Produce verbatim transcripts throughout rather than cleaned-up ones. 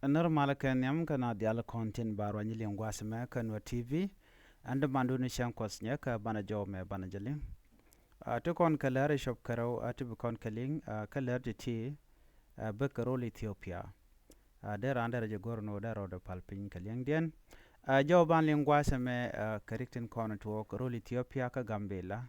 Nir malä kɛ nhiam kä na dial kɔn tin ba ruany liŋ gua̱a̱th mɛ kä Nuer T V. Ɛn dämandu ni cäŋ kuɔth nyɛ kä banɛ jɔw mɛ banɛ jɛ liŋ. A ti kɔn kɛ lɛr i cop kärɛw a ti bi kɔn kɛ liŋ a kä lɛr ti ti a bek kɛ rol Ethiopia. A dee raan derɛ jɛ go̱r ni wä dee rɔɔdɛ pal piny kɛ liŋdiɛn. A jɔw ban liŋ gua̱a̱th mɛ a kɛ rik tin kɔn tuɔɔk rol Ethiopia kä Gambela.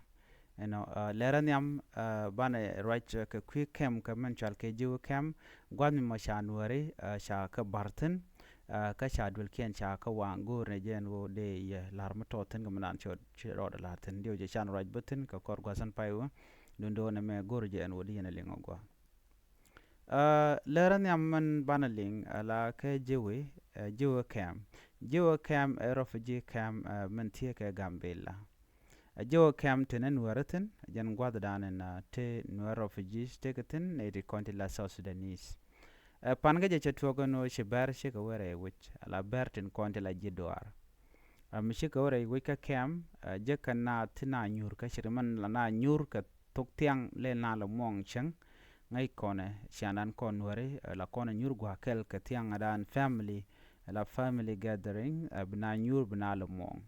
Ɛnɔ, a, lɛrä nhiam, a, banɛ ruac, a, kɛ kui̱ kɛm kɛ mɛn cual kɛ ji̱ wä kɛm gua̱th mi mɔ ca nuääri, a, ca kä bar thi̱n, a, kä ca duëlkiɛn ca kä waŋ go̱o̱r ni jɛ ɛn ɣöö dee yɛ la̱r mi tɔɔth thi̱n kɛ mi naan ci rɔɔdɛ la̱r thi̱n diɛw jɛ can ruac bä thi̱n kɛ kɔr gua̱th thi̱n pay wä. Duundɛ ɣöö nɛ mɛ go̱o̱r jɛ ɛn ɣöö di yɛn ɛ liŋ ɔ gua̱. A, lɛrä nhiam mɛn banɛ liŋ, a, la kɛ ji̱ wä, a, ji̱ wä kɛm. Ji̱ wä kɛm ɛ refugee kɛm, a, mɛn thiee kɛ Gambela. A ji̱ wä kɛm tin ɛ nuäärä thi̱n, jɛn gua̱thdan in, a, ti nuäär refugees tekɛ thi̱n, nɛ ti kɔn ti la South Sudanese. Ɛ pan kä jɛ cɛ tuɔk ɛn ɣöö ci bɛr cikɛ wä rɛy wi̱c, a la bɛr tin kɔn ti la ji̱ duaar. A mi cikɛ wä rɛy wi̱c kä kɛm, a jɛ kɛ naath ti na nyuur kä ci ri mɛn la na nyuur kɛ thok thiaŋ lɛ na lɛ muɔ̱ɔ̱ŋ cäŋ. Ŋäc kɔnɛ ciandan kɔn nuäri, a la kɔn a nyuur gua̱a̱k kɛl kɛ thiaŋdan family, a la family gathering, a bi na nyuur bi na lɛ muɔ̱ɔ̱ŋ.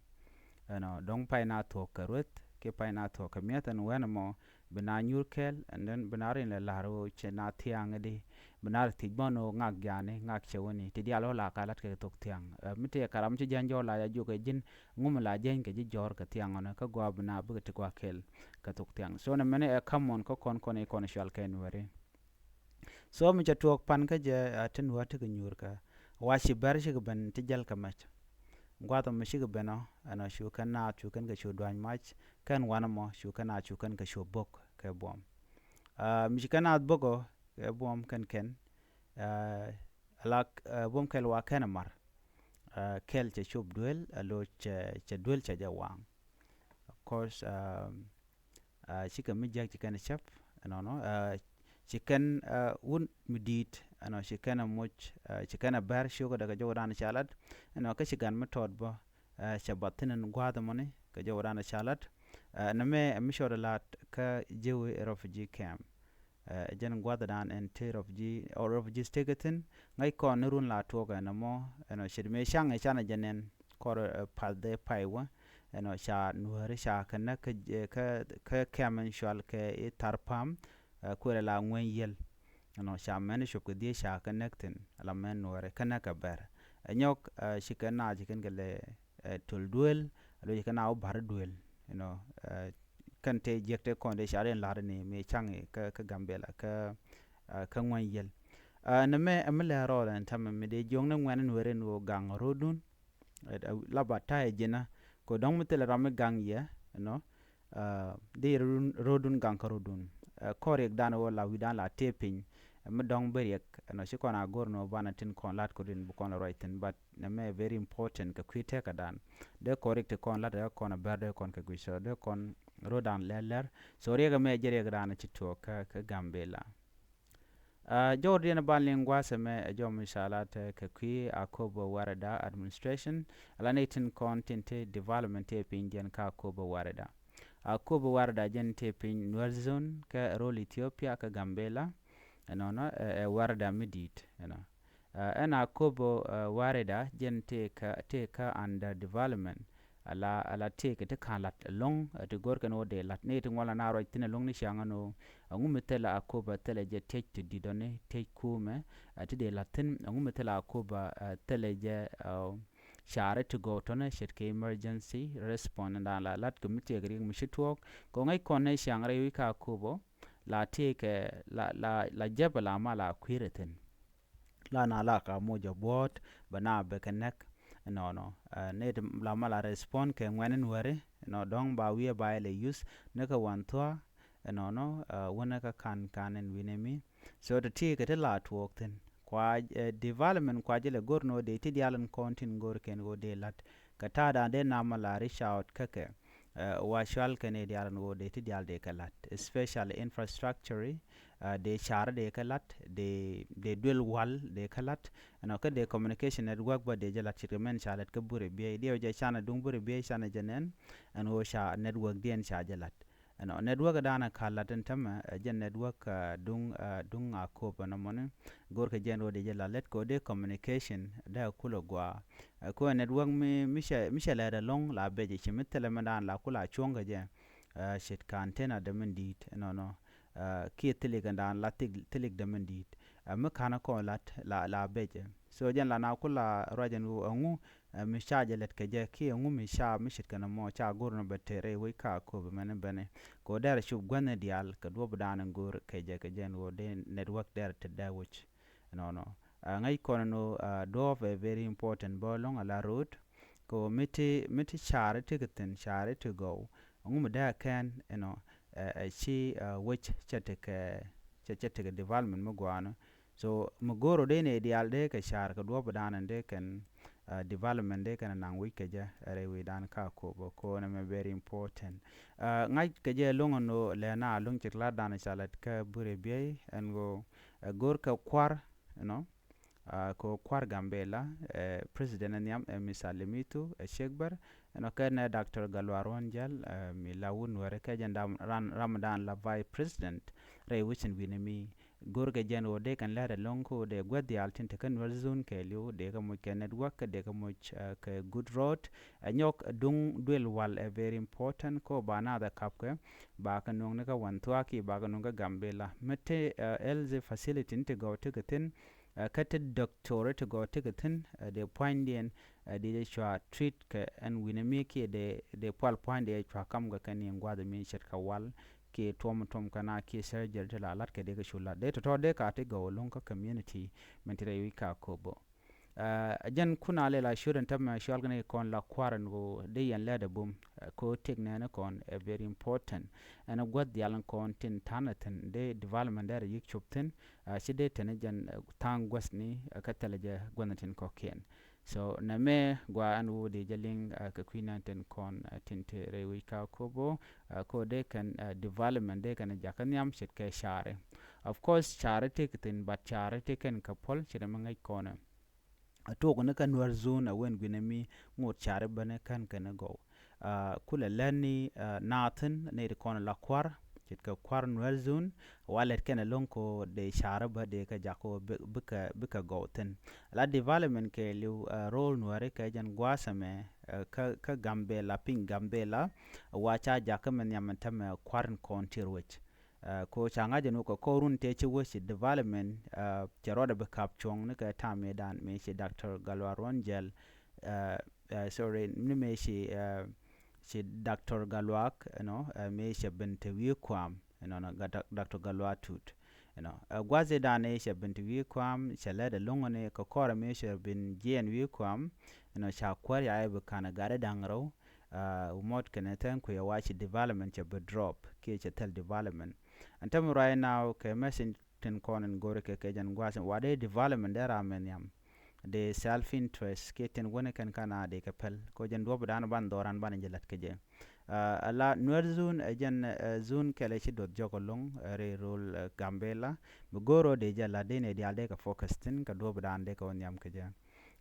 Ɛnɔ, dɔ̱ŋ pay na thuɔ̱k kɛ rueth, kiɛ pay na thuɔ̱k kɛ mi̱eth ɛn wɛn ɛmɔ, bi na nyuur kɛl, and then bi na rin lɛ la̱r ɣöö cɛ na thiaŋ di, bi na ri thiec bä ɛn ɣöö ŋak jani, ŋak cɛ wäni, ti diaal ɣöö la ka la̱t kɛ thok thiaŋ. Ɛ, mi tëë karam ci jɛn jɔɔk la ya jiök ɛ ji̱n, ŋum la jɛny kɛ ji̱ jɔ̱ɔ̱r kɛ thiaŋ ɣɔnɛ, kä gua̱a̱ bi na bikɛ ti gua̱a̱k kɛl kɛ thok thiaŋ. So nɛ mɛni ɛ common kä kɔn kɔn i̱ kɔn cual kɛ nuäri. So mi cɛ tuɔɔk pan kä jɛ, a, tin wä ti kɛ nyuur kä wa ci bɛr cikɛ ben ti jäl kɛ mɛc. Gua̱th mi cikɛ ben ɔ, ɛnɔ cu kɛn naath cu kɛn kɛ cu duany mac, kɛn wanɛ mɔ cu kɛn naath cu kɛn kɛ cu bok kɛ buɔm. A, mi ci kɛn naath bok ɔ kɛ buɔm kɛn kɛn, a, la, a, buɔm kɛl wa kɛn ɛ mar. A, kɛl cɛ cop duel, a, lo cɛ, cɛ duel cɛ jɛ waŋ. Of course, um, a, cikɛ mi jiäk ci kɛn cäp, ɛnɔnɔ, a, ci kɛn, a, wut mi di̱i̱t, ɛnɔ, ci kɛn a moc, a, ci kɛn a bɛr ciökä dɛ kɛ jɔwdan ca lat, ɛnɔ, kä ci gan mi tɔɔt bä, a, cɛ bath thi̱n ɛn gua̱a̱th ɛmɔni kɛ jɔwdan ca lat. A, nɛ mɛ ɛ mi cɔɔd ɛ lat kä ji̱ wi̱i̱ refugee camp. Ɛ jɛn gua̱thdan ɛn ti refugee, ɔ, refugees tekɛ thi̱n, ŋäc kɔn ni run la tuɔɔk ɛn ɛmɔ, ɛnɔ, ce̱t mëë caŋ ɛ canɛ jɛ nɛn kɔr, ɛ, path dee pay wä, ɛnɔ, ca nuääri ca kɛ näk kä, kä, kä kɛm ɛn cual kɛ i̱ thar pam, ɛ, kuël ɛ la ŋueny yiël. Ɛnɔ, ca mɛn cop kɛ dhieec ca kɛ näk thi̱n, ɛ la mɛn nuääri kä näk kɛ bɛr. Ɛ nyɔk, ɛ, ci kɛ naath ci kɛn kɛ lɛ, ɛ, töl duëël, ɛ, lo̱c kɛ naath wä ba̱r duëël, you know, ɛ, kɛn tëë jiäk tëë kɔn dee ca dee la̱r ni mëë caŋ i̱ kä, kä Gambela, kä, a, kä ŋuany yiël. A, nɛ mɛ, ɛ mi lɛ rɔɔdɛ ɛn täämɛ mi dee jiɔkni ŋuɛ̈ni nuɛ̈ri ɛn ɣöö gaŋ ro̱o̱dun. Ɛ, ɛ, la ba ta̱yɛ ji̱nä. Kɛ dɔ̱ŋ mi thilɛ ram mi gaŋ yɛ, you know, a, dee rɔ̱ɔ̱dun, rɔ̱ɔ̱dun gaŋ kä ro̱o̱dun. Ɛ, kɔn riɛkdan ɣöö la wi̱dan la tëë piny. Ɛ, mi dɔ̱ŋ bi riɛk, you know, ci kɔn a go̱r ni ɣöö banɛ tin kɔn la̱t kɛ rin bi kɔn lɛ ruac thi̱n, but nɛ mɛ very important kɛ kui̱ tɛkädan. Dee kɔn riɛk ti kɔn la̱t ɛ kɔn a bɛr dee kɔn kɛ guic, so dee kɔn ro̱o̱dan lɛr lɛr. So riɛk ɛmɛ jɛ riɛkdan ci tuɔɔk kä, kä Gambela. A, jɔwdiɛn ban liŋ gua̱a̱th ɛmɛ ɛ jɔw mi ca lat, ɛ, kɛ kui̱ Akobo Warada administration, ala ni tin kɔn tin ti development ti pinyndiɛn kä Akobo Warada. Akobo Warada jɛn ti piny Nuer Zone kä rol Ethiopia kä Gambela, ɛnɔnɔ, ɛ, ɛ Warada mi di̱i̱t, you know. Ɛ, ɛn Akobo, ɛ, Warada jɛn tëë kä, tëë kä under development. Ala, ala tëëkɛ ti ka̱n la̱t ɛlɔ̱ŋ, ɛ, ti go̱rkɛn ɣöö dee la̱t. Ni ti ŋuɔl ana ruac thi̱n ɛlɔ̱ŋ ni ciaŋ ɛn ɣöö ɛŋu mi thilɛ Akobo thilɛ jɛ tiec ti di̱t ɔni, tiec kuumɛ, ɛ, ti dee la̱t thi̱n, ɛŋu mi thilɛ Akobo, ɛ, thilɛ jɛ, ɛ, ca̱ri ti gɔw tɔ̱nɛ ce̱tkɛ emergency response ɛn daan la la̱t kɛ mi tiɛɛk ri̱k mi ci tuɔɔk. Kɛ ŋäc kɔn ni ciaŋ rɛy wi̱c kä Akobo, la tëëkɛ, la, la, la jɛpɛ la ma la kui̱rɛ thi̱n. La na la ka moc a buɔ̱ɔ̱t bɛ na bɛ kɛ näk. Ɛnɔnɔ, ɛ, ni ti la ma la respond kɛ ŋuɛ̈ni nuɛ̈ri, ɛnɔ dɔ̱ŋ ba wi̱i̱ ba ilɛ yuth ni kɛ wan thua̱a̱, ɛnɔnɔ, ɛ, wänä kä ka̱n ka̱n ɛn wi̱nɛ mi. So ti ti kɛ ti la tuɔɔk thi̱n. Kua, ɛ, development kua jɛ lɛ go̱r ni ɣöö dee ti diaal ɛn kɔn tin go̱r kɛn ɣöö dee la̱t. Kɛ ta̱a̱dan dee na ma la reach out kä kɛ. Ɛ, wa cual kɛn i̱ diaal ɛn ɣöö dee ti diaal dee kɛ la̱t, especially infrastructure, ɛ, dee car dee kɛ la̱t, dee, dee duël wal dee kɛ la̱t, ɛnɔ kä dee communication network bä dee jɛ la̱t ce̱tkɛ mɛn ca lät kä burɛ biey. Diɛw jɛ canɛ duŋ burɛ biey canɛ jɛ nɛn, ɛn ɣöö ca network diɛn ca jɛ la̱t. Ɛnɔ, network dan ɛ ka lat in tämɛ, ɛ jɛn network, ɛ, duŋ, ɛ, duŋ a kop ɛnɔ mɔni. Go̱r kɛ jɛn ro̱d ɛ jɛ la lɛt kɛ wä dee communication dee a kulɛ gua. Ɛ, kɛ wä network mi, mi cɛ, mi cɛ lɛt ɛlɔŋ la bɛc ɛ ci mi thilɛ mi dan la kula cuɔ̱ŋ kɛ jɛ. Ɛ, ce̱t ka antenna dee min di̱i̱t ɛnɔnɔ. Ɛ, kiɛ thilik ɛn dan la thik, thilik dee min di̱i̱t. Ɛ, mi ka̱n kɔn lat la, la bɛc ɛ. So jɛn la na kula ruac ɛn ɣöö ɛŋu, ɛ, mi ca jɛ lɛt kɛ jɛ kiɛ ɛŋu mi ca mi ce̱tkɛ nɔmɔ ca go̱r nɔ bɛ tëë rɛy wec ka kop mɛn bɛni. Kɛ wä dɛr cup guänh diaal kɛ duɔp dan in go̱r kɛ jɛ kɛ jɛn wä dee network dɛr te dee wec. Nɔnɔ. Ɛ, ŋäc kɔn ɛn wä, ɛ, duɔp ɛ very important bä lɔŋ a la road. Kɛ wä mi ti, mi ti caari ti kɛ thi̱n, caari ti gɔw. Ɛŋu mi dee a kɛn, you know, ɛ, ɛ, ci, ɛ, wec cɛ tekɛ, cɛ, cɛ tekɛ development mi gua̱a̱nɔ. So mi go̱o̱r ɔ dee nɛ diaal dee kɛ ca̱r kɛ duɔ̱p dan dee kɛn, ɛ, development dee kɛn naŋ wi̱c kɛ jɛ rɛy wi̱c dan ka kop ɔ ko̱n ɛmɛ very important. Ɛ, ŋa̱c kɛ jɛ lo̱ŋ ɛn ɣöö lɛ na lo̱ŋ cik lat dan ca lɛt kä burɛ biey ɛn ɣöö, ɛ, go̱o̱r kɛ kua̱r, you know, ɛ, kɛ kua̱r Gambela, ɛ, president ɛ nhiam ɛ Mister Limitu ɛ Shekber, ɛnɔ kɛ nɛ Doctor Galwar Won Jal, ɛ, mi la wun wɛrɛ kɛ jɛn dam ran ram dan la vice president rɛy wicin wi̱ni mi. Go̱r kɛ jɛn wä dee kɛn lɛt ɛlɔŋ ko dee guäth diaal tin te kä Nuer zone kɛɛliw dee kɛ moc kɛ network kɛ dee kɛ moc, ɛ, kɛ good road. Ɛ nyɔk duŋ duel wal ɛ very important ko ba nath ɛ kap kɛ ba kɛ nuŋ ni kä wan thua̱a̱ ki ba kɛ nuŋ kä Gambela. Mi te, ɛ, health facility ni te gɔw te kɛ thi̱n, ɛ, kä te doctor te gɔw te kɛ thi̱n, ɛ, dee pua̱nydiɛn, ɛ, dee jɛ cua treat kɛ ɛn wi̱nɛ mi kiɛ dee, dee pual pua̱ny dee cua kam kɛ kɛn in gua̱th mi ce̱tkɛ wal kiɛ tuɔm tuɔm kɛn a kiɛ surgery ti la lat kɛ dee kɛ cu lat dee tɔ̱tɔ̱ dee ka ti gɔw lo̱ŋ kä community min ti rɛy wi̱c ka kobo. Ɛ, jɛn kun a lɛ la ciöt ɛn tämɛ cual kɛn kɔn la kua̱r ɛn ɣöö dee yɛn lɛt ɛ bum, ɛ, ko tek nɛɛni kɔn ɛ very important. Ɛn ɛ gua̱th diaal ɛn kɔn tin ta̱n ɛ thi̱n dee development dee rɛ yi̱k cop thi̱n, ɛ, ci dee tɛn ɛ jɛn, ɛ, tha̱a̱ŋ gua̱thni, ɛ, kä thilɛ jɛ gua̱thni tin kɔ̱kiɛn. So nɛ mɛ gua ɛn ɣöö dee jɛ liŋ, ɛ, kɛ kui̱ nɛn tin kɔn, ɛ, tin te rɛy wi̱c ka kobo, ɛ, ko dee kɛn, ɛ, development dee kɛn jakä nhiam ce̱tkɛ ca̱ri. Of course ca̱ri ti kɛ thi̱n, but ca̱ri ti kɛn kɛ puɔl ce̱t ɛmɛ ŋäc kɔnɛ. Ɛ tuɔk ni kä Nuer zone ɛ wen guinɛ mi ŋot ca̱ri bäni kän kɛn gɔw. Ɛ, kulɛ lɛn ni, ɛ, naathin ni ti kɔn la kua̱r ce̱tkɛ kua̱r Nuer zone. Wa lɛt kɛn lo̱ŋ ko dee ca̱ri bä dee kɛ jak ko bi, bikɛ, bikɛ gɔw thi̱n. La development kɛɛliw, ɛ, role Nuɛri kɛ jɛn gua̱a̱th ɛmɛ, ɛ, kä, kä Gambela, piny Gambela, wa ca jakä mɛ nhiam ɛn tämɛ kua̱r in kɔn ti ruec. Ɛ, ko ca ŋa̱c ɛn wä kɛ kɔr run tëë ci wä ci development, ɛ, cɛ rɔɔdɛ bi kap cuɔ̱ŋ ni kɛ ta̱a̱ mëëdan mëë ci Doctor Galwar Ruɔ̱n Jɛl, ɛ, ɛ, sorry, ni mëë ci, ɛ, ci Doctor Galwak, you know, ɛ, mëë cɛ ben te wi̱i̱ kuam, you know, na Ga-, Doc-, Doctor Galwak Tut, you know. Ɛ, gua̱thidan ni cɛ ben te wi̱i̱ kuam, cɛ lɛt ɛ lo̱ŋ ni kɛ kɔr mëë cɛ ben jiɛɛn wi̱i̱ kuam, you know, ca kuäär ya ɛ bi ka̱n ɛ gat ɛ da̱ŋ rɛw, ɛ, mɔt kɛnɛ thɛn kui̱ ɛ wa ci development cɛ bi drop, kiɛ cɛ thil development. Ɛn tämɛ right now kɛ message tin kɔn in go̱ri kɛ kɛ jɛn gua̱a̱th in wa dee development dee ram mɛ nhiam. Dee self interest kiɛ tin wänɛ kɛn kan a dee kɛ pɛl. Ko jɛn duɔ̱p dan ban dhɔran ban jɛ lät kɛ jɛ. Ɛ, ala Nuer zone, ɛ jɛn, ɛ, zone kɛlɛ ci duɔth jɔk ɛlɔ̱ŋ, ɛ, rɛy rol, ɛ, Gambela. Mi go̱o̱r ɔ dee jɛ la dee nɛ diaal dee kɛ focus thi̱n kɛ duɔ̱p dan dee kɛ wä nhiam kɛ jɛ.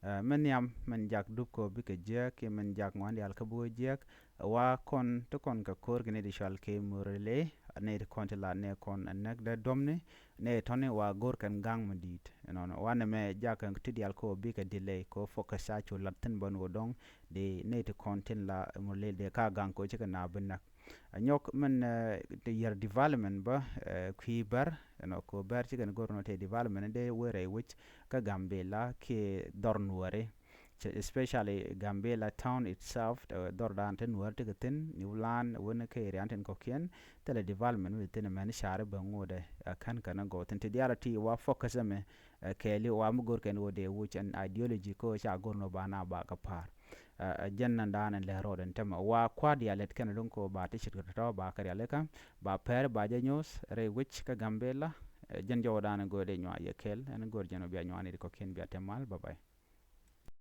Ɛ, mɛ nhiam mɛn jak dup kɔ bikɛ jiäk kiɛ mɛn jak ŋuan diaal kä bikɛ jiäk. Wa kɔn ti kɔn kɛ ko̱r kɛ ni di cual kɛ Murle, ni ti kɔn ti la ni kɔn ɛ näk dee duɔmni, ni tɔni wa go̱r kɛn gaŋ mi di̱i̱t. Ɛnɔnɔ wa nɛmɛ jak kɛn ti diaal kɔ bikɛ delay kɔ focus ca cu lat thi̱n bä ni wä dɔŋ di ni ti kɔn tin la Murle dee ka gaŋ kɔ cikɛ na bi näk. Ɛ nyɔk min, ɛ, ti yɛr development bä, ɛ, kui̱ bɛr, you know, ko bɛr cikɛn go̱r nɔ te development dee wee rɛy wec kä Gambela kiɛ dhɔr Nuɛri. Cɛ, especially Gambela town itself, ɛ, dhɔr dan te Nuɛri ti kɛ thi̱n, New Land, wen kä area tin kɔ̱kiɛn, thilɛ development wi̱i̱ thi̱n mɛn ca̱ri bä ŋuudɛ, ɛ, kän kän gɔw thi̱n ti diaal ti wa focus ɛmɛ, ɛ, kɛɛli wa mi go̱r kɛn wä dee wuc ɛn ideology ko ca go̱r nɔ ba na ba kɛ pa̱a̱r. Ɛ, ɛ, jɛn nan daanɛ lɛ rɔɔdɛ ni tämɛ wa kua̱r diaal lɛt kɛn lo̱ŋ ko ba ti ce̱tkɛ tɔ̱tɔ̱ ba kɛ rialikä ba pɛr ba jɛ nyuɔ̱th rɛy wec kä Gambela. Ɛ, jɛn jɔwä daanɛ go̱o̱r dee nyuac yɛ kɛl ɛn go̱o̱r jɛn wä bia nyuac ni ti kɔ̱kiɛn bia te mal. Bye bye.